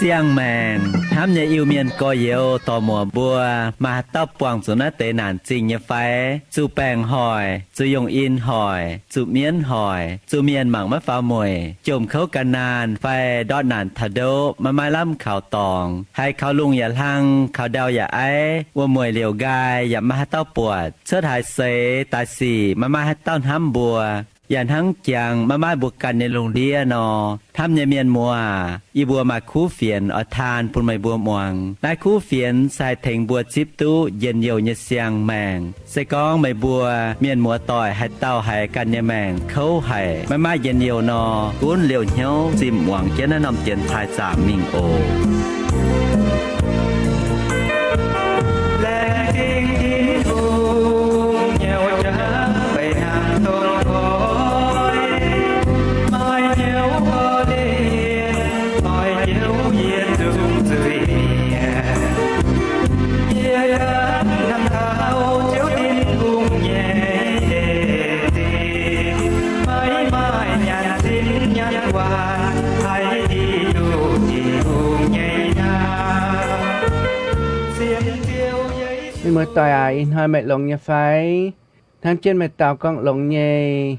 Siang-maengc hnamv nyei Iu-Mienh gorx-youz dorc-muoc mbuo, maaih haaix dauh buangh zuqc naaiv deix naanc zingh nyei fai? Zuqc baengc hoic, zuqc yongh in hoic, zuqc mienv hoic, zuqc mienh mangc maiv faaux mueic, jomc kouv gan naanh fai ndortv naanc taux ndoqv maiv maaih lamh kaux dorngx, haiz kaux lungh yaac hlang, kaux ndau yaac aiv, wuom-mueic liouc nqaai yaac maiv maaih haaix dauh buatc, cuotv haaix seix daaih sic maiv maaih haaix dauh hnamv mbuo, yaac hnangv jangx maiv maaih mbuo ganh nyei lungh ndiev nor. Hnamv nyei mienh muoz, yie mbuo maaih kuv fienx oix taan bun meih mbuo muangx. Naaiv kuv fienx se haih tengx mbuo zipv duqv njien-youh nyei siang-maengc. Se gorngv meih mbuo mienh muoz-doic haaix dauh haiz ganh nyei maengc kouv haic, maiv maaih njien-youh nor, gunv liouh hnyouv zimh muangx jienv naaiv norm dienx taaih zaamc mingh oc. Mienh muoz-doic aac, ih hnoi meih longx nyei fai? Hnamv jienv meih dau gorngv longx nyei.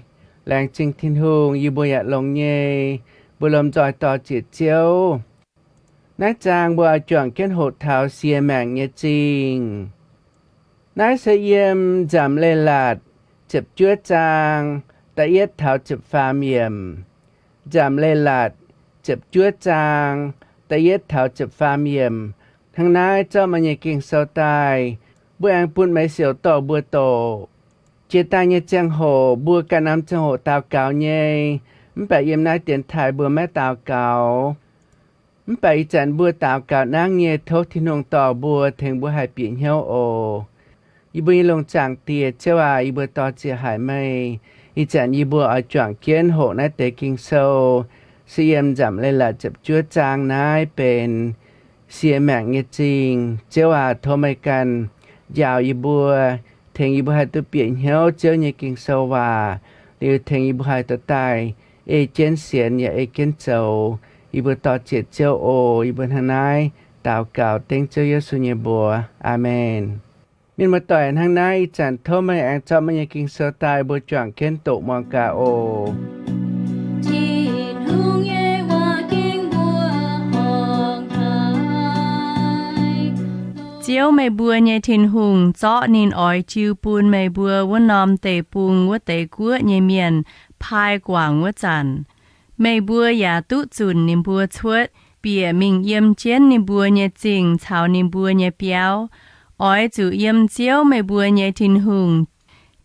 Laengz zingh Tin-Hungh, yie mbuo yaac longx nyei. Mbuo lomh nzoih dorh zieqc Ziouv. Naaiv zaang mbuo oix juangc jienv hoqc taux siex maengc nyei zingh. Naaiv se yiem Nzamc Leiz-Latc ziepc juov zaang da'yietv taux ziepc faam yiemc. Nzamc Leiz-Latc ziepc juov zaang da'yietv taux ziepc faam yiemc. Hnangv naaiv zorqv meih nyei Ging-Sou daaih, mbuo aengx bun meih siouc dorh mbuo doqc. Jiex daaih nyei ziangh hoc mbuo ganh norm ziangh hoc daux gaux nyei, mv baac yiem naaiv dienx taaih mbuo maiv daux gaux. Mv baac ih zanc mbuo daux gaux nangv nyei, tov Tin-Hungh dorh mbuo, tengx mbuo haih bieqc hnyouv oc. Yie mbuo nyei lungh zaangc Diex, Ziouv aac, yie mbuo dor-ziec haic meih. Ih zanc yie mbuo oix juangc jienv hoqc naaiv deix Ging-Sou, se yiem Nzamc Leiz-Latc ziepc juov zaang naaiv benx siex maengc nyei zingh. Ziouv aac, tov meih ganh njaaux yie mbuo, tengx yie mbuo haih duqv bieqc hnyouv Ziouv nyei Ging-Sou waac, liuz tengx yie mbuo haih dorh daaih ei jienv sienx yaac ei jienv zoux. Yie mbuo dor-ziec Ziouv oc. Yie mbuo hnangv naaiv daux gaux dengv Ziouv Yesu nyei mbuox. Aamen. Mienh muoz-doic, hnangv naaiv ih zanc tov meih aengx zorqv meih nyei Ging-Sou daaih, mbuo juangc jienv doqc muangx gaax oc. Ziouv meih mbuo nyei Tin-Hungh zorqv ninh oix jiu bun meih mbuo wuov norm deic-bung wuov deix guoqv nyei mienh paaiv guangc wuov zanc, meih mbuo yaac duqv zunc ninh mbuo cuotv, bieqc mingh yiem jienv ninh mbuo nyei zingh caux ninh mbuo nyei biauv. Oix zuqc yiem Ziouv meih mbuo nyei Tin-Hungh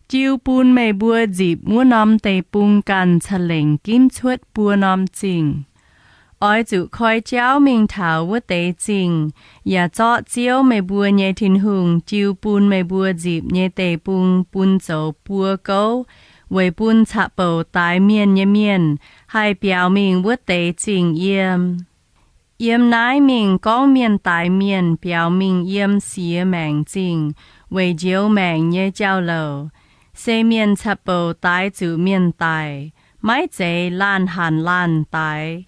jiu bun meih mbuo nzipc wuov norm deic-bung ganh ca'lengc ginv cuotv buo norm zingh. Oix zuqc koi jauv mingh taux wuov deix zingh, yaac zorqv Ziouv meih mbuo nyei Tin-Hungh jiu bun meih mbuo nzipc nyei deic-bung bun zoux buo gouv, weic bun caqv-bouc daix mienh nyei mienh haih biaux mingh wuov deix zingh yiem. Yiem naaiv mingh gorngv mienh daix mienh biaux mingh yiem siex maengc zingh weic njoux maengc nyei jauv-louc. Se mienh caqv-bouc daix zuqc mienh daic, maiv zeiz laanh hanc laanh daix.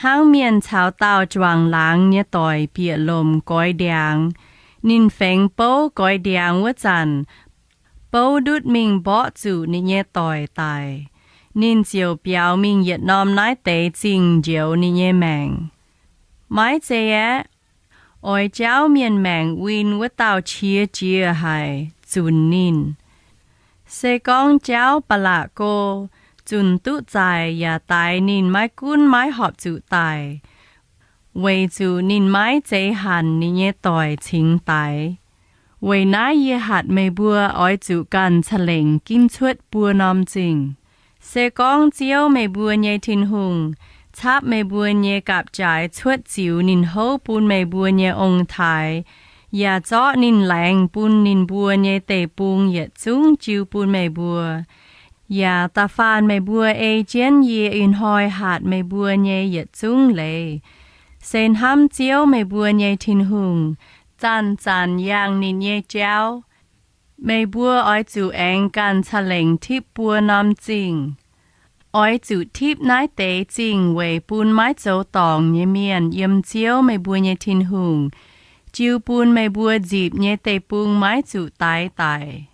Hnangv mienh caux dauh juangc laangz nyei doic bieqc lomc goix ndiangx. Ninh fengx bouv goix ndiangx wuov zanc, bouv ndutv mingh mborqv zuqc ninh nyei doic daic. Ninh ziouc biaux mingh yietc norm naaiv deix zingh njoux ninh nyei maengc. Maiv zei aeqv, oix jauv mienh maengc win wuov dauh qiex jiez haic zunc ninh. Se gorngv jauv ba'laqc go, zunc duqv zaic yaac daix ninh maiv gunv maiv horpc zuqc daic, weic zuqc ninh maiv zeiz hanc ninh nyei doic cingx daix. Weic naaiv yie hatc meih mbuo oix zuqc ganh ca'lengc ginv cuotv buo norm zingh. Se gorngv Ziouv meih mbuo nyei Tin-Hungh capv meih mbuo nyei gapv-jaaix cuotv ziux ninh houv bun meih mbuo nyei ong-taaix, yaac zorqv ninh laengz bun ninh mbuo nyei deic-bung yietc zungv jiu bun meih mbuo, yaac da'faanh meih mbuo ei jienv yie ih hnoi hatc meih mbuo nyei yietc zungv leiz, Se hnamv Ziouv, meih mbuo nyei Tin-Hungh, zanc-zanc yangh ninh nyei jauv. Meih mbuo oix zuqc aengx ganh ca'lengc tipv buo norm zingh. Oix zuqc tipv naaiv deix zingh weic bun maiv zoux dorngc nyei mienh yiem Ziouv, meih mbuo nyei Tin-Hungh, jiu bun meih mbuo nzipc nyei deic-bung maiv zuqc daix daic.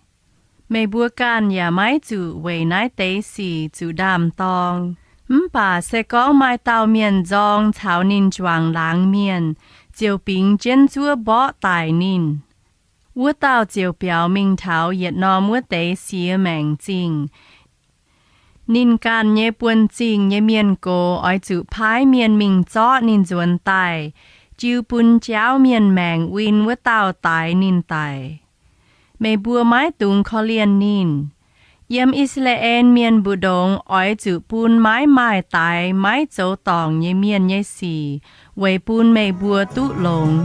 Meih mbuo ganh yaac maiv zuqc weic naaiv deix sic zuqc ndaam-dorng. Mv baac se gorngv maaih dauh mienh nzorng caux ninh juangc laangz mienh, ziouc bingx jienv zuov mborqv daic ninh, wuov dauh ziouc biaux mingh taux yietc norm wuov deix siex maengc zingh. Ninh ganh nyei buonv-zingh nyei mienh gox oix zuqc paaiv mienh mingh zorqv ninh nzuonx daaih, jiu bun jaauv mienh maengc win wuov dauh daix ninh daic. Meih mbuo maiv dungx korv-lienh ninh. Yiem I^saa^laa^en Mienh mbu'ndongx oix zuqc bun maiv maaih daix maiv zoux dorngc nyei mienh nyei sic weic bun meih mbuo duqv longx.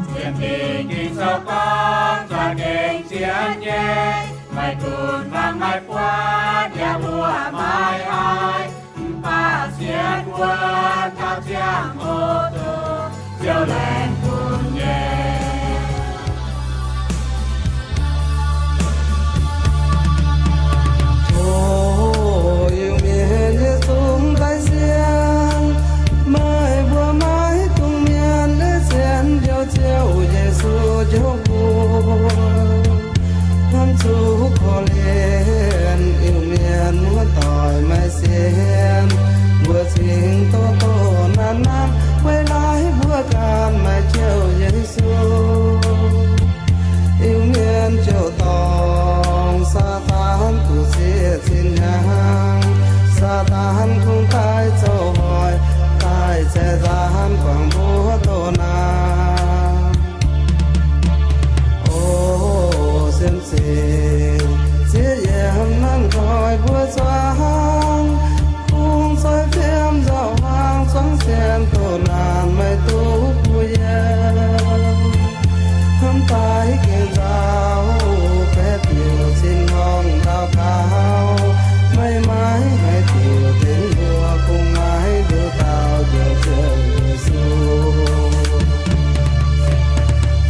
Tov Iu-Mienh yietc zungv daaih sienx, meih mbuo maiv dungx mienv leiz sienx njoux Ziouv Yesu njoux mbuo. Hnamv zuqc korv-lienh Iu-Mienh muoz-doic maaih sienx, mbuo cingx doh doh nanv nanv, weic laaix mbuo ganh maaih Ziouv Yesu. Iu-Mienh ziouc dorngc Saadaan duqv zieqc zinh hnyangx. Saadaan kungx daaih zoux hoic, daaih ceix nzaanx guangc mbuo doh naanc. O sienx zingh, zieqc yiem nanv nqoi mbuo zuangx, kungx zoih fiem nzauh hmuangx zuangx sienx doh naanc maiv duqv kuh yiem. Hnamv daaih gengh nzauh, baeqc diuc zinh hnongx ndau gaux, meih maiv haih diuc tengx mbuo, kungx maiv nduqc dauh njoux Ziouv Yesu.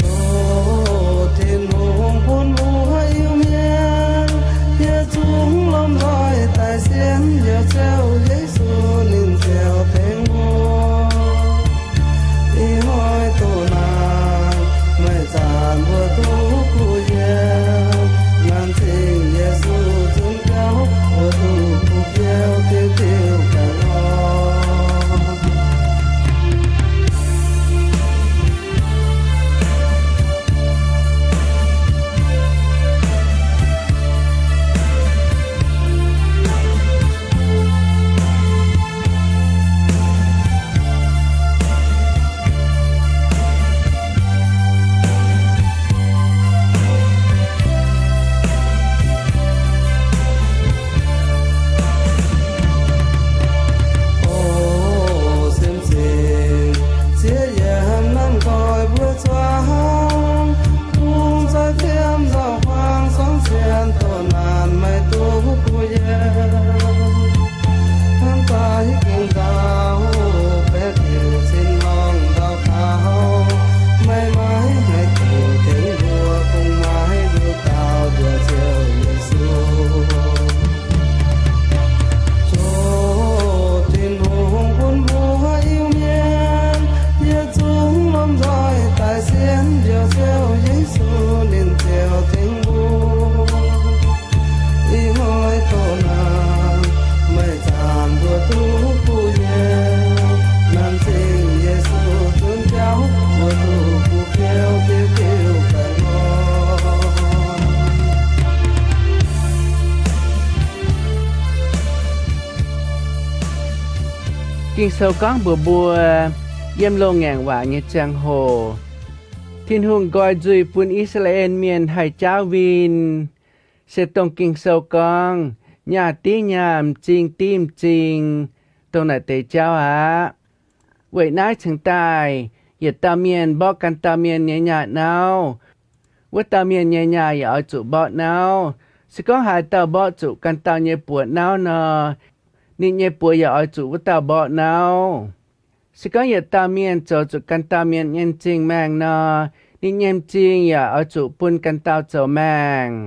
Tov Tin-Hungh bun mbuo Iu-Mienh yietc zungv lomh nzoih daaih sienx njoux Ziouv Yesu, ninh ziouc tengx mbuo. Ih hnoi doh naanc, meih zanc mbuo duqv kuh yiem, nanv zingh Yesu zunc jauv, mbuo duqv kuh fiou diuh diuh ganh orn. O sienx zingh, zieqc yiem nanv nqoi mbuo zuangx, kungx zoih fiem nzauh hmuangx zuangx sienx doh naanc maiv duqv kuh yiem. Hnamv daaih gengh nzauh, baeqc diuc zinh hnongx ndau gaux, meih maiv haih diuc tengx mbuo, kungx maiv nduqc dauh njoux Ziouv Yesu. Tov Tin-Hungh bun mbuo Iu-Mienh yietc zungv lomh nzoih daaih sienx njoux Ziouv Yesu, ninh ziouc tengx mbuo. Ih hnoi doh naanc, meih zanc mbuo duqv kuh yiem, nanv zingh Yesu zunc jauv, mbuo duqv kuh fiou diuh diuh ganh orn. Ging-Sou gorngv mbuox mbuo, yiem loz-ngaengc waac nyei ziangh hoc, Tin-Hungh nqoi nzuih bun I^saa^laa^en Mienh haih jaauv win. Se dongh Ging-Sou gorngv, nyaah div nyaah, m'zing div m'zing, dongh naaic deix jauv aqv. Weic naaiv cingx daaih, yietc dauh mienh mborqv ganh dauh mienh nyei nyaah nauv, wuov dauh mienh nyei nyaah yaac oix zuqc mborqv nauv. Se gorngv haaix dauh mborqv zuqc ganh dauh nyei buoz nauv nor, ninh nyei buoz yaac oix zuqc wuov dauh mborqv nauv. Se gorngv yietc dauh mienh zoux zuqc ganh dauh mienh nyei m'zing maengh nor, ninh nyei m'zing yaac oix zuqc bun ganh dauh zoux maengh.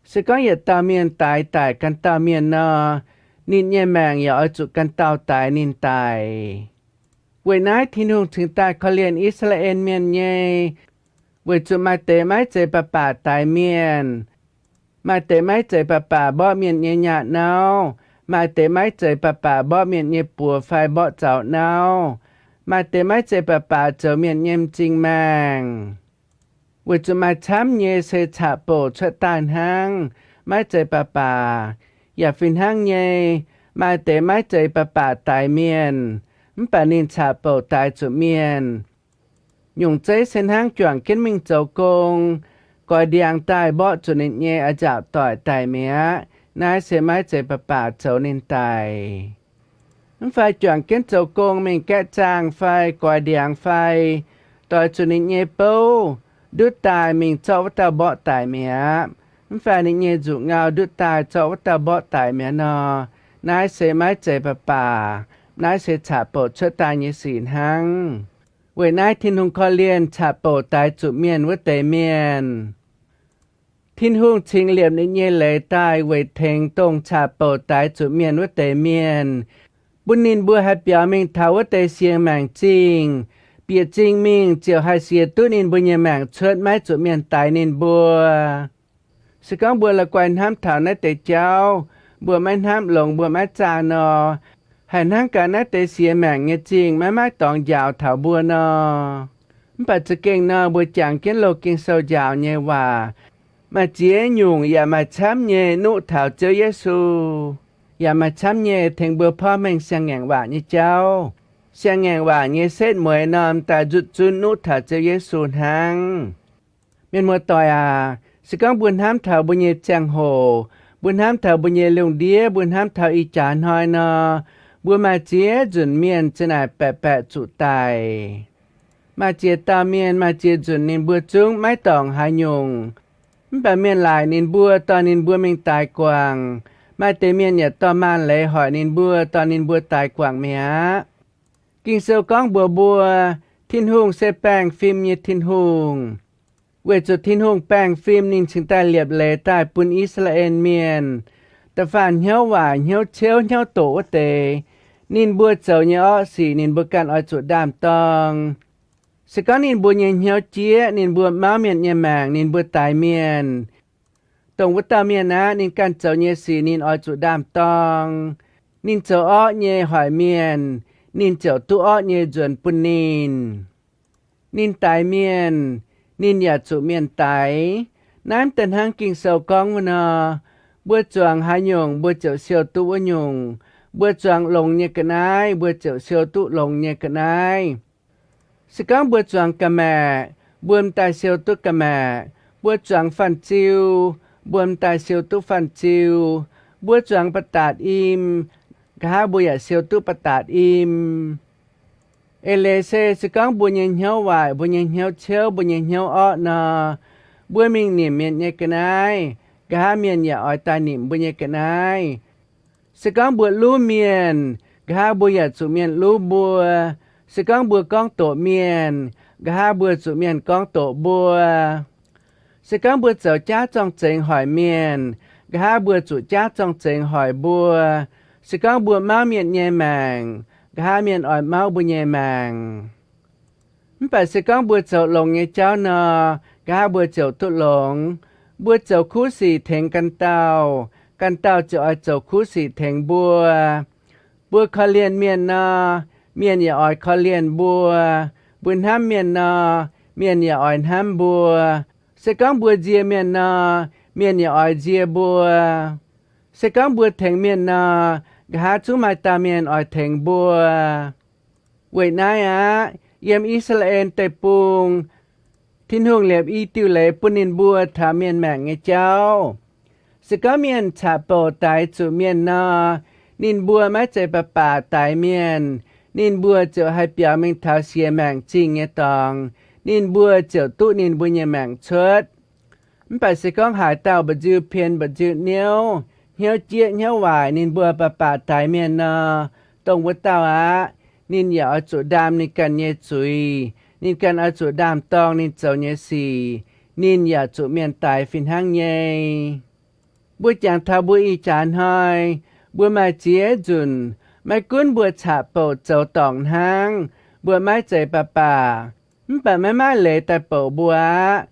Se gorngv yietc dauh mienh daix daic ganh dauh mienh nor, ninh nyei maengc yaac oix zuqc ganh dauh daix ninh daic. Weic naaiv Tin-Hungh cingx daaih korv-lienh I^saa^laa^en Mienh nyei, weic zuqc maaih deix maiv zeiz baac baac daix mienh, maaih deix maiv zeiz baac baac mborqv mienh nyei nyaah nauv, maaih deix maiv zeiz baac baac mborqv mienh nyei buoz fai mborqv zaux nauv, maaih deix maiv zeiz baac baac zoux mienh nyei m'zing maengh. Weic zuqc maaih camv nyei se caqv-bouc cuotv daaih hnangv, maiv zeiz baac baac. Yaac fih hnangv nyei, maaih deix maiv zeiz baac baac daix mienh, mv baac ninh caqv-bouc daix zuqc mienh. Nyungc zeiv se hnangv juangc jienv mingh zoux gong, goix ndiangx daaih mborqv zuqc ninh nyei a'nziaauc doic daic mi'aqv. Naaiv se maiv zeiz baac baac zoux ninh daic. Mv fai juangc jienv zoux gong mingh gaeqv zaangh fai goix ndiangx fai doix zuqc ninh nyei bouv ndutv daaih mingh zorqv wuov dauh mborqv daic mi'aqv. Mv fai ninh nyei nzuqc ngau ndutv daaih zorqv wuov dauh mborqv daic mi'aqv nor, naaiv se maiv zeiz baac baac. Naaiv se caqv-bouc cuotv daaih nyei sic hnangv. Weic naaiv Tin-Hungh korv-lienh caqv-bouc daix zuqc mienh wuov deix mienh. Tin-Hungh cingx liepc ninh nyei leiz daaih weic tengx dongh caqv-bouc daix zuqc mienh wuov deix mienh, bun ninh mbuo haih biaux mingh taux wuov deix sienx maengc zingh, bieqc zingh mingh ziouc haih siex duqv ninh mbuo nyei maengc cuotv, maiv zuqc mienh daix ninh mbuo. Se gorngv mbuo la'guaih hnamv taux naaiv deix jauv, mbuo maiv hnamv longx, mbuo maiv zaah nor, haiz hnangv gaax naaiv deix siex maengc nyei zingh maiv maaih dorngx njaaux taux mbuo nor. Mv baac za'gengh nor, mbuo jangx jienv loz Ging-Sou njaaux nyei waac, maaih ziex nyungc yaac maaih camv nyei nuqv taux Ziouv Yesu, yaac maaih camv nyei tengx mbuo porv mengh siang-ngaengc waac nyei jauv. Siang-ngaengc waac nyei setv mueiz norm daaih nzutv zunv nuqv taux Ziouv Yesu hnangv. Mienh muoz-doic aac, se gorngv mbuo hnamv taux mbuo nyei ziangh hoc, mbuo hnamv taux mbuo nyei lungh ndiev, mbuo hnamv taux ih jaax hnoi nor, mbuo maaih ziex nzunc mienh za'naaic baeqc baeqc zuqc daic. Maaih ziex dauh mienh, maaih ziex nzunc ninh mbuo zungv maiv dorngc haaix nyungc. Mv baac mienh laaic ninh mbuo, dorh ninh mbuo mingh daix guangc. Maaih deix mienh yaac dorh maaz-leiz hoic ninh mbuo, dorh ninh mbuo daix guangc mi'aqv. Ging-Sou gorngv mbuox mbuo, Tin-Hungh se baengh fim nyei Tin-Hungh. Weic zuqc Tin-Hungh baengh fim, ninh cingx daaih liepc leiz daaih bun I^saa^laa^en Mienh, da'faanh hnyouv waaic, hnyouv ciouv, hnyouv doqc wuov deix. Ninh mbuo zoux nyei orqv sic ninh mbuo ganh oix zuqc ndaam-dorng. Se gorngv ninh mbuo nyei hnyouv jieqv, ninh mbuo mauv mienh nyei maengc, ninh mbuo daix mienh, dongh wuov dauh mienh aqv, ninh ganh zoux nyei sic ninh oix zuqc ndaam-dorng. Ninh zoux orqv nyei hoic mienh, ninh ziouc duqv orqv nyei nzuonx bun ninh. Ninh daix mienh, ninh yaac zuqc mienh daix. Naaiv deix hnangv Ging-Sou gorngv wuov nor, mbuo zuangx haaix nyungc, mbuo ziouc siou duqv wuov nyungc. Mbuo zuangx longx nyei ga'naaiv, mbuo ziouc siou duqv longx nyei ga'naaiv. Se gorngv mbuo zuangx ga'maeqc, mbuo m'daaih siou duqv ga'maeqc. Mbuo zuangx fanh ziu, mbuo m'daaih siou duqv fanh ziu. Mbuo zuangx ba'datc im, nqa'haav mbuo yaac siou duqv ba'datc im. Eix leiz se, se gorngv mbuo nyei hnyouv waaic, mbuo nyei hnyouv ciouv, mbuo nyei hnyouv orqv nor, mbuo mingh nimc mienh nyei ga'naaiv, nqa'haav mienh yaac oix daaih nimc mbuo nyei ga'naaiv. Se gorngv mbuo luv mienh, nqa'haav mbuo yaac zuqc mienh luv mbuo. Se gorngv mbuo gorngv doqc mienh, nqa'haav mbuo zuqc mienh gorngv doqc mbuo. Se gorngv mbuo zoux jaav zorng-zengx hoic mienh, nqa'haav mbuo zuqc jaav zorng-zengx hoic mbuo. Se gorngv mbuo mauv mienh nyei maengc, nqa'haav mienh oix mauv mbuo nyei maengc. Mv baac se gorngv mbuo zoux longx nyei jauv nor, nqa'haav mbuo ziouc duqv longx. Mbuo zoux kuv sic tengx ganh dauh, ganh dauh ziouc oix zoux kuv sic tengx mbuo. Mbuo korv-lienh mienh nor, mienh yaac oix korv-lienh mbuo. Mbuo hnamv mienh nor, mienh yaac oix hnamv mbuo. Se gorngv mbuo nzie mienh nor, mienh yaac oix nzie mbuo. Se gorngv mbuo tengx mienh nor, nqa'haav zungv maaih dauh mienh oix tengx mbuo. Weic naaiv aqv, yiem I^saa^laa^en Deic-Bung, Tin-Hungh liepc i diuh leiz bun ninh mbuo taux mienh maengc nyei jauv. Se gorngv mienh caqv-bouc daix zuqc mienh nor, ninh mbuo maiv zeiz baac baac daix mienh. Ninh mbuo ziouc haih biaux mingh taux siex maengc zingh nyei dorngx. Ninh mbuo ziouc duqv ninh mbuo nyei maengc cuotv. Mv baac se gorngv haaix dauh mba'nziu pien mba'nziu niouv, hnyouv jieqv hnyouv waaic, ninh mbuo baac baac daix mienh nor, dongh wuov dauh aqv. ninh yaac oix zuqc ndaam ninh ganh nyei zuiz. Ninh ganh oix zuqc ndaam-dorng ninh zoux nyei sic. Ninh yaac zuqc mienh daix fih hnangv nyei. Mbuo jangx taux mbuo ih jaax hnoi, mbuo maaih ziex nzunc, maiv gunv mbuo caqv-bouc zoux dorngc hnangv, mbuo maiv zeiz baac baac, mv baac maiv maaih leiz daaih bouc mbuo aqv.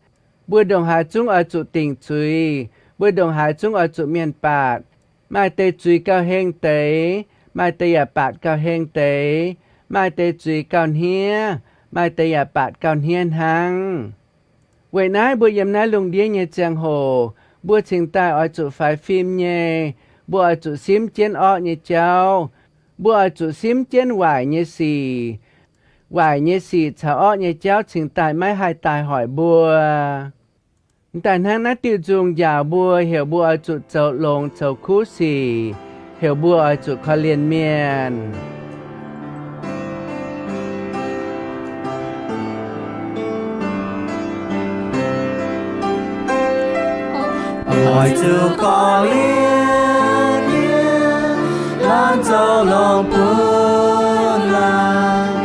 Mbuo ndongc haaix zungv oix zuqc dingc zuiz. Mbuo ndongc haaix zungv oix zuqc mienh baatc. Maaih deix zuiz gauh heng deix, maaih deix yaac baatc gauh heng deix. Maaih deix zuiz gauh hniev, maaih deix yaac baatc gauh hniev hnangv. Weic naaiv mbuo yiem naaiv lungh ndiev nyei ziangh hoc, mbuo cingx daaih oix zuqc faix fim nyei. Mbuo oix zuqc simv jienv orqv nyei jauv. Mbuo oix zuqc simv jienv waaic nyei sic. Waaic nyei sic caux orqv nyei jauv cingx daaih maiv haih daaih hoic mbuo. M'daaih hnangv naaiv diuh nzung njaaux mbuo, heuc mbuo oix zuqc zoux longx coux kuv sic, heuc mbuo oix zuqc korv-lienh mienh. Oix zuqc korv-lienh mienh, laanh zoux longx bun laanh.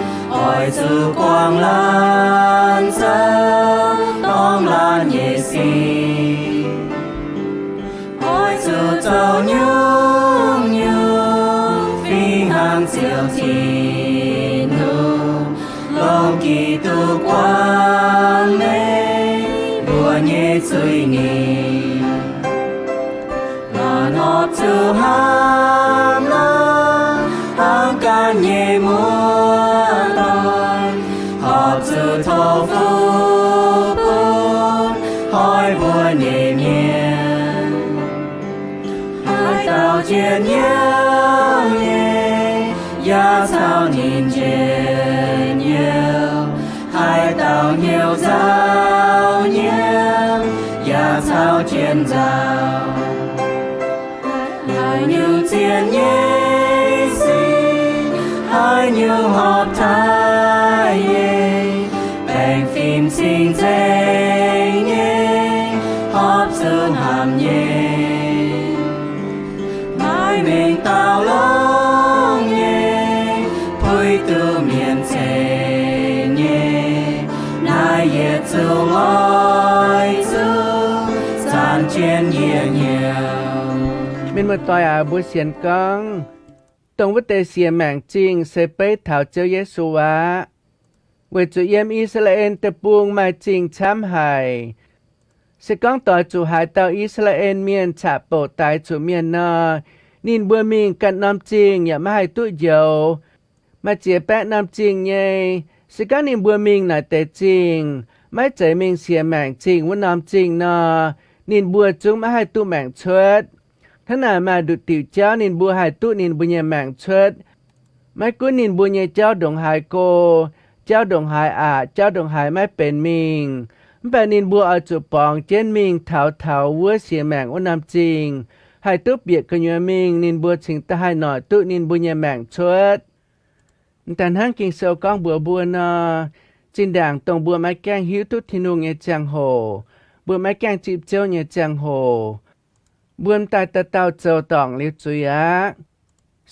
Oix zuqc guangc laanh zoux dorngc laanh nyei sic. Oix zuqc zoux nyungc-nyungc fih hnangv ziouc Tin-Hungh longc Giduc guangc meih mbuo nyei zuiz-nyeic. Laanh horpc zuqc hnamv lorz hnangv ganh nyei muoz-doic, horpc zuqc tov fuqv bun hnoi mbuo nyei mienh. Haaix dauh jiex hnyouv nyei, yaac caux ninh njien-youh. Haaix dauh hnyouv nzauh nyei, yaac caux jienv nzauh. Haaix nyungc zien nyei sic, haaix nyungc horpc taaih nyei, baengh fim cing-nzengc nyei, horpc zuqc hnamv nyei. Maiv mengh dauh longx nyei, puix duqv mienh ceng nyei, naaiv yietc zungv oix zuqc zanc jienv yie hnyouv. Mienh muoz-doic aac, mbuo sienx gorngv, dongh wuov deix siex maengc zingh se beiv taux Ziouv Yesu aqv. Weic zuqc yiem I^saa^laa^en Deic-Bung maaih zingh camv haic. Se gorngv doix zuqc haaix dauh I^saa^laa^en Mienh caqv-bouc daix zuqc mienh nor, ninh mbuo mingh ganh norm zingh yaac maiv haih duqv njoux. Maaih ziex baeqv norm zingh nyei. Se gorngv ninh mbuo mingh naaic deix zingh, maiv zeiz mingh siex maengc zingh wuov norm zingh nor, ninh mbuo zungv maiv haih duqv maengc cuotv. Hnangv naaic maaih nduqc diuc jauv ninh mbuo haih duqv ninh mbuo nyei maengc cuotv. Maiv gunv ninh mbuo nyei jauv ndongc haaix go, jauv ndongc haaix aqc, jauv ndongc haaix maiv benx mingh, mv baac ninh mbuo oix zuqc borngz jienv mingh taux taux wuov siex maengc wuov norm zingh, haih duqv bieqc gu'nyuoz mingh, ninh mbuo cingx daaih haih noic duqv ninh mbuo nyei maengc cuotv. M'daaih hnangv Ging-Sou gorngv mbuox mbuo nor, zinh ndaangc dongh mbuo maiv gaengh hiuv duqv Tin-Hungh nyei ziangh hoc, mbuo maiv gaengh zipv Ziouv nyei ziangh hoc, mbuo m'daaih dauh dauh zoux dorngc liuz zuiz aqv.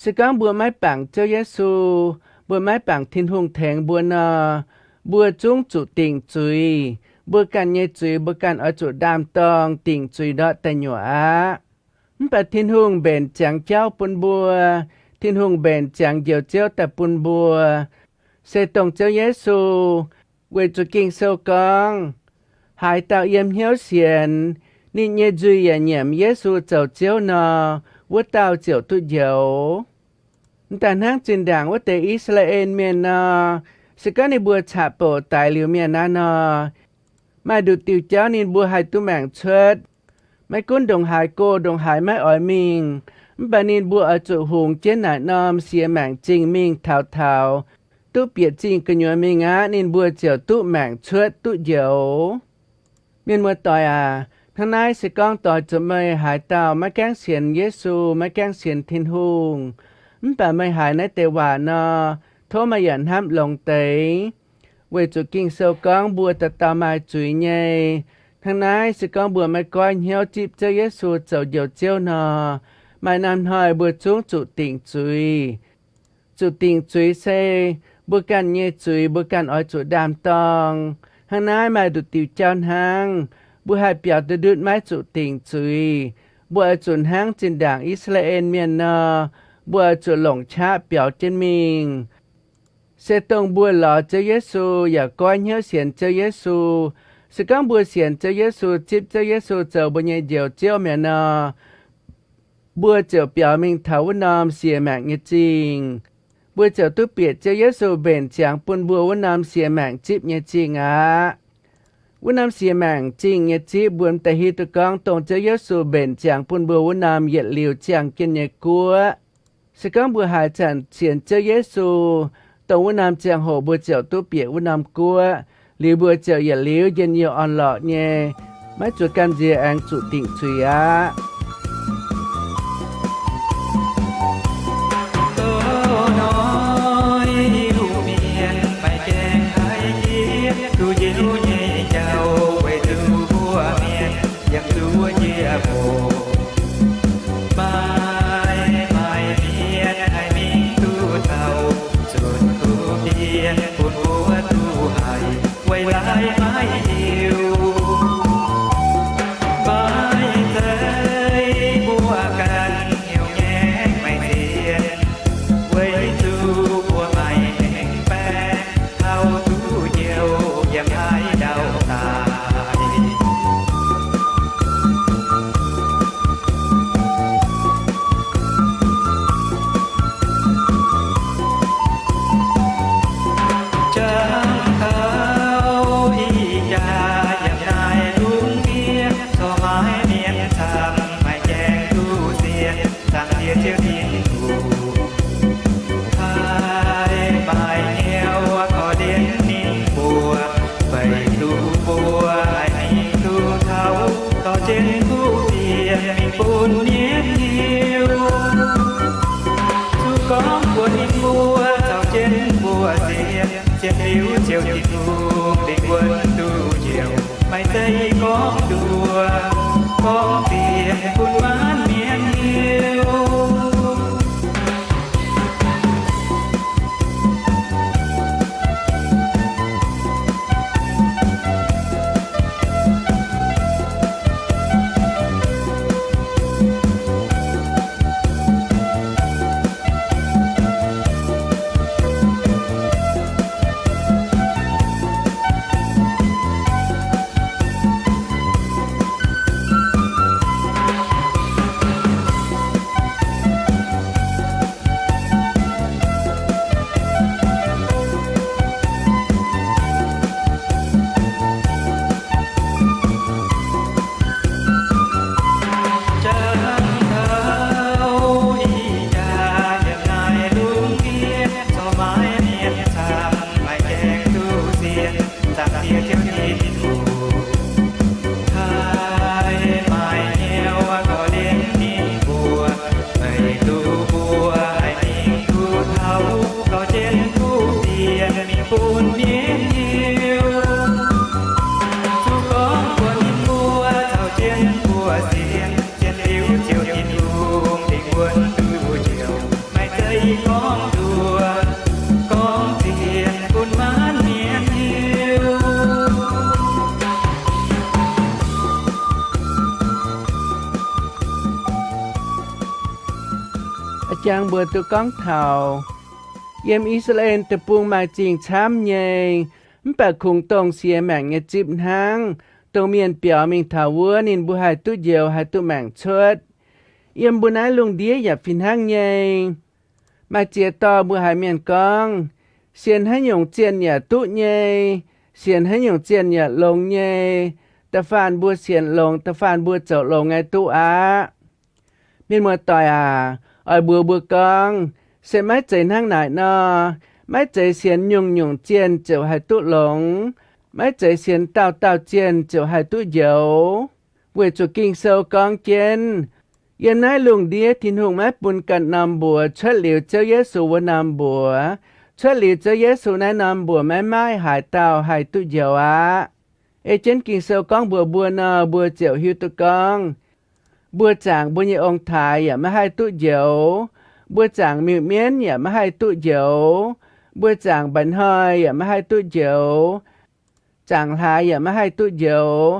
Se gorngv mbuo maiv bangc Ziouv Yesu, mbuo maiv bangc Tin-Hungh tengx mbuo nor, mbuo zungv zuqc dingc zuiz. Mbuo ganh nyei zuiz mbuo ganh oix zuqc ndaam-dorng dingc zuiz ndortv daaih nyuoqc aqv. Mv baac Tin-Hungh mbenc ziangx jauv bun mbuo. Tin-Hungh mbenc ziangx Njoux Ziouv daaih bun mbuo, se dongh Ziouv Yesu. Weic zuqc Ging-Sou gorngv, haaix dauh yiem hnyouv sienx, ninh nyei nzuih yaac nyiemc Yesu zoux Ziouv nor, wuov dauh ziouc duqv njoux. M'daaih hnangv zinh ndaangc wuov deix I^saa^laa^en Mienh nor, se gorngv ninh mbuo caqv-bouc daix liuz mienh naaiv nor, maaih nduqc diuh jauv ninh mbuo haih duqv maengc cuotv. Maiv gunv ndongc haaix go, ndongc haaix maiv oix mingh, mv baac ninh mbuo oix zuqc hungx jienv naaic norm siex maengc zingh mingh taux taux, duqv bieqc zingh gu'nyuoz mingh aqv, ninh mbuo ziouc duqv maengc cuotv duqv njoux. Mienh muoz-doic aac, hnangv naaiv se gorngv doix zuqc meih haaix dauh maiv gaengh sienx Yesu, maiv gaengh sienx Tin-Hungh, mv baac meih haiz naaiv deix waac nor, tov meih yaac hnamv longx deix. Weic zuqc Ging-Sou gorngv mbuo dauh dauh maaih zuiz nyei. Hnangv naaiv se gorngv mbuo maiv goiv hnyouv zipv Ziouv Yesu zoux Njoux Ziouv nor, maaih norm hnoi mbuo zungv zuqc dingc zuiz. Zuqc dingc zuiz se mbuo ganh nyei zuiz, mbuo ganh oix zuqc ndaam-dorng. Hnangv naaiv maaih nduqc diuc jauv hnangv, mbuo haih biaux ndutv maiv zuqc dingc zuiz. Mbuo oix zuqc hnangv zinh ndaangc I^saa^laa^en Mienh nor, mbuo oix zuqc longc qaqv biaux jienv mingh. Se dongh mbuo lorz Ziouv Yesu yaac goiv hnyouv sienx Ziouv Yesu. Se gorngv mbuo sienx Ziouv Yesu, zipv Ziouv Yesu zoux mbuo nyei Njoux Ziouv mi'aqv nor, mbuo ziouc biaux mingh taux wuov norm siex maengc nyei zingh. Mbuo ziouc duqv bieqc Ziouv Yesu mbenc ziangx bun mbuo wuov norm siex maengc zipv nyei zingh aqv. Wuov norm siex maengc zingh nyei zipv mbuo m'daaih hiuv duqv gorngv dongh Ziouv Yesu mbenc ziangx bun mbuo wuov norm yietc liuz ziangh jienv nyei guoqv. Se gorngv mbuo haaix zanc sienx Ziouv Yesu, dongh wuov norm ziangh hoc mbuo ziouc duqv bieqc wuov norm guoqv, liuz mbuo ziouc yietc liuz njien-youh orn-lorqc nyei, maiv zuqc gamh nziex aengx zuqc dingc zuiz aqv. Tov hnoi Iu-Mienh maaih gaengh haiz jiex duqv njoux nyei jauv weic zuqc mbuo mienh yiem zuov jiex oc. Maaih, maaih mienh haih mingh duqv taux, zunh kuv dien bun mbuo duqv haiz, weic laaix maiv hiuv. Maiv zeiz mbuo ganh hnyouv ngaengc maiv ziex, weic zuqc mbuo maaih hengx baeqc taux duqv njoux yiem haaix ndau daaih. Jangx taux ih jaax yiem naaiv lungh ndiev, corc maaih mienh camv maaih gaengh duqv sienx, zaangc Diex Ziouv Tin-Hungh. Haih maaih hnyouv korv-lienh ninh mbuo, weic zuqc mbuo haih mingh duqv taux dorh jienv kuv dien mingh bun mienh hiuv. Zuqc gorngv mbuox ninh mbuo caux jienv mbuo sienx, sienx liuz Ziouv Tin-Hungh lingh wuonh duqv njoux, maiv zeiz gorngv nduov, gorngv dien bun maanc mienh hiuv. Jangx taux ih jaax yiem naaiv lungh ndiev, corc maaih mienh camv maaih gaengh duqv sienx, zaangc Diex Ziouv Tin-Hungh. Haih maaih hnyouv korv-lienh ninh mbuo, weic zuqc mbuo haih mingh duqv taux dorh jienv kuv dien mingh bun mienh hiuv. Zuqc gorngv mbuox ninh mbuo caux jienv mbuo sienx, sienx liuz Ziouv Tin-Hungh lingh wuonh duqv njoux, maiv zeiz gorngv nduov, gorngv dien bun maanc mienh hiuv. A'jangx mbuox duqv gorngv taux, yiem I^saa^laa^en Deic-Bung maaih zingh camv nyei, mv baac kungx dongh siex maengc nyei zipv hnangv, dongh mienh biaux mingh taux wuov ninh mbuo haih duqv njoux, haih duqv maengc cuotv. Yiem mbuo naaiv lungh ndiev yaac fih hnangv nyei. Maaih ziex dorh mbuo haiz mienh gorngv, sienx haaix nyungc zienh yaac duqv nyei, sienx haaix nyungc zienh yaac longx nyei. Da'faanh mbuo sienx longx, da'faanh mbuo zoux longx nyei duqv aqv. Mienh muoz-doic aac, oix mbuox mbuo gorngv, se maiv zeiz hnangv naaic nor. Maiv zeiz sienx nyungc-nyungc zienh ziouc haih duqv longx. Maiv zeiz sienx dauh dauh zienh ziouc haih duqv njoux. Weic zuqc Ging-Sou gorngv jienv, yiem naaiv lungh ndiev Tin-Hungh maiv bun ganh norm mbuox cuotv liuz Ziouv Yesu wuov norm mbuox. Cuotv liuz Ziouv Yesu naaiv norm mbuox maiv maaih haaix dauh haih duqv njoux aqv. Ei jienv Ging-Sou gorngv mbuox mbuo nor, mbuo ziouc hiuv duqv gorngv, mbuo zaangc mbuo nyei ong-taaix yaac maiv haih duqv njoux. Mbuo zaangc miuc-mienv yaac maiv haih duqv njoux. Mbuo zaangc mba'hnoi yaac maiv haih duqv njoux. Zaangc hlaax yaac maiv haih duqv njoux.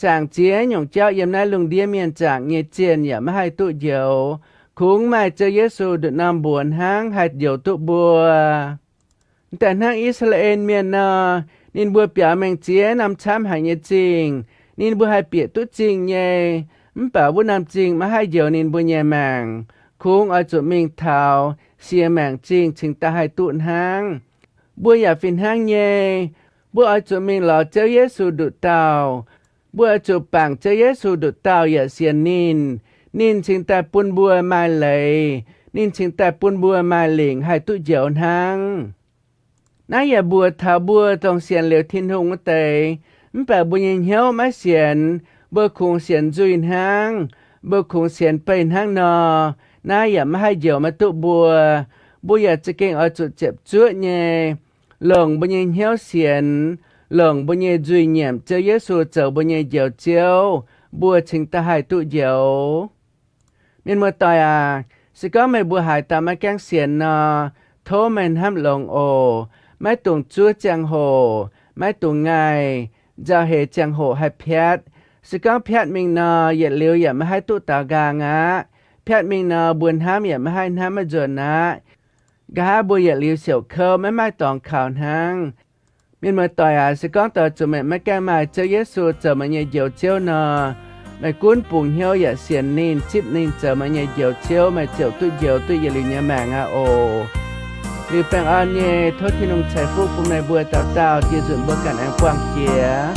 Zaangc ziex nyungc jauv yiem naaiv lungh ndiev mienh zaangc nyei zienh yaac maiv haih duqv njoux. Kungx maaih Ziouv Yesu nduqc norm mbuox hnangv haih njoux duqv mbuo. M'daaih hnangv I^saa^laa^en Mienh nor, ninh mbuo biaux mengh ziex norm camv haic nyei zingh. Ninh mbuo haih bieqc duqv zingh nyei, mv baac wuov norm zingh maiv haih njoux ninh mbuo nyei maengc. Kungx oix zuqc mingh taux siex maengc zingh cingx daaih haih duqv hnangv. Mbuo yaac fih hnangv nyei. Mbuo oix zuqc mingh lorz Ziouv Yesu nduqc dauh. Mbuo oix zuqc bangc Ziouv Yesu nduqc dauh yaac sienx ninh. Ninh cingx daaih bun mbuo maaih leiz. Ninh cingx daaih bun mbuo maaih lingc haih duqv njoux hnangv. Naaiv yaac mbuox taux mbuo dongh sienx liuz Tin-Hungh wuov deix, mv baac mbuo nyei hnyouv maiv sienx, mbuo kungx sienx nzuih hnangv, mbuo kungx sienx beih hnangv nor, naaiv yaac maiv haih njoux maiv duqv mbuo. Mbuo yaac za'gengh oix zuqc ziepc zuoqv nyei, longc mbuo nyei hnyouv sienx, longc mbuo nyei nzuih nyiemc Ziouv Yesu zoux mbuo nyei Njoux Ziouv, mbuo cingx daaih haih duqv njoux. Mienh muoz-doic aac, se gorngv meih mbuo haaix dauh maiv gaengh sienx nor, tov meih hnamv longx oc. Maiv dungx zuov ziangh hoc, maiv dungx ngaih, nzauh heix ziangh hoc haih piatv. Se gorngv piatv mingh nor, yietc liuz yaac maiv haih duqv daux nqaang aqv. Piatv mingh nor, mbuo hnamv yaac maiv haih hnamv maiv nzuonx aqv. Nqa'haav mbuo yietc liuz siouc kouv maiv maaih dorngx kaux hnangv. Mienh muoz-doic aac, se gorngv doix zuqc meih maiv gaengh maaih Ziouv Yesu zoux meih nyei Njoux Ziouv nor, meih gunv bungx hnyouv yaac sienx ninh, zipv ninh zoux meih nyei Njoux Ziouv, meih ziouc duqv njoux duqv yietc liuz nyei maengc aqv oc. Liuz baengh orn nyei, tov Tin-Hungh ceix fuqv bun meih mbuo dauh dauh, dieh nzunc mbuo ganh aengx buangh jiex.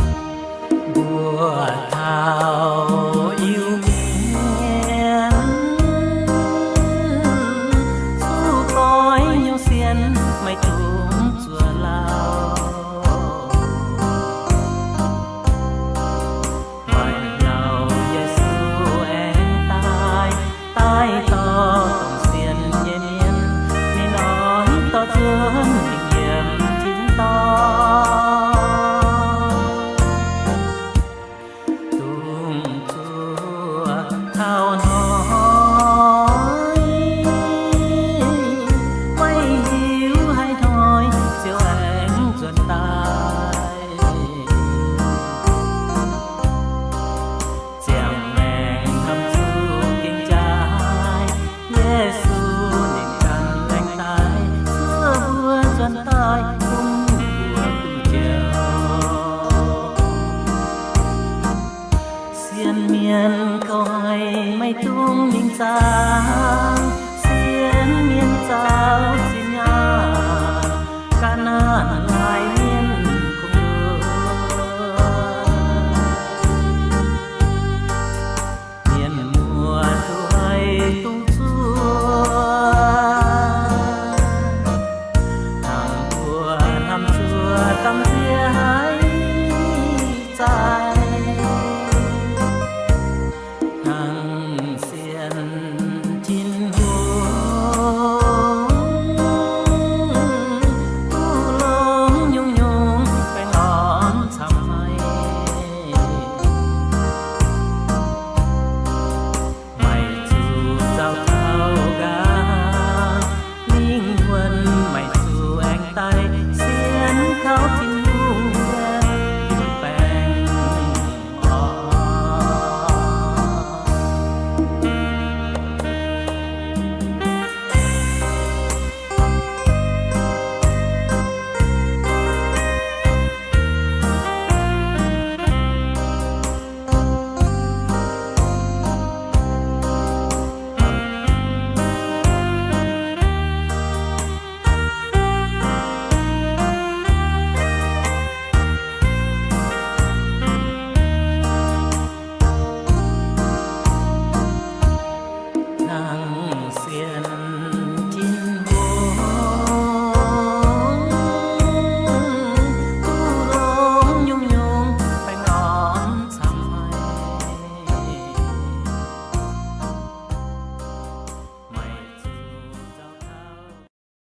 Mbuo taux Iu-Mienh, zuqc goiv nyungc sienx maiv dungx zuov lauh. Maaih lauh Yesu aengx daaih, daaih dorh dongh sienx nyei mienh, ninh oix dorh zuov mingh yiem tin dorngh. Dongh zuov taux hnoi, maiv hiuv haaix hnoi Ziouv aengx nzuonx daaih. Ziangh maengc hnamv zuqc gengh jaaix, Yesu ninh ganh aengx daaih, zuov mbuo nzuonx daaih bun mbuo duqv njoux. Sienx mienh kouv haic, maiv dungx mingh zaah.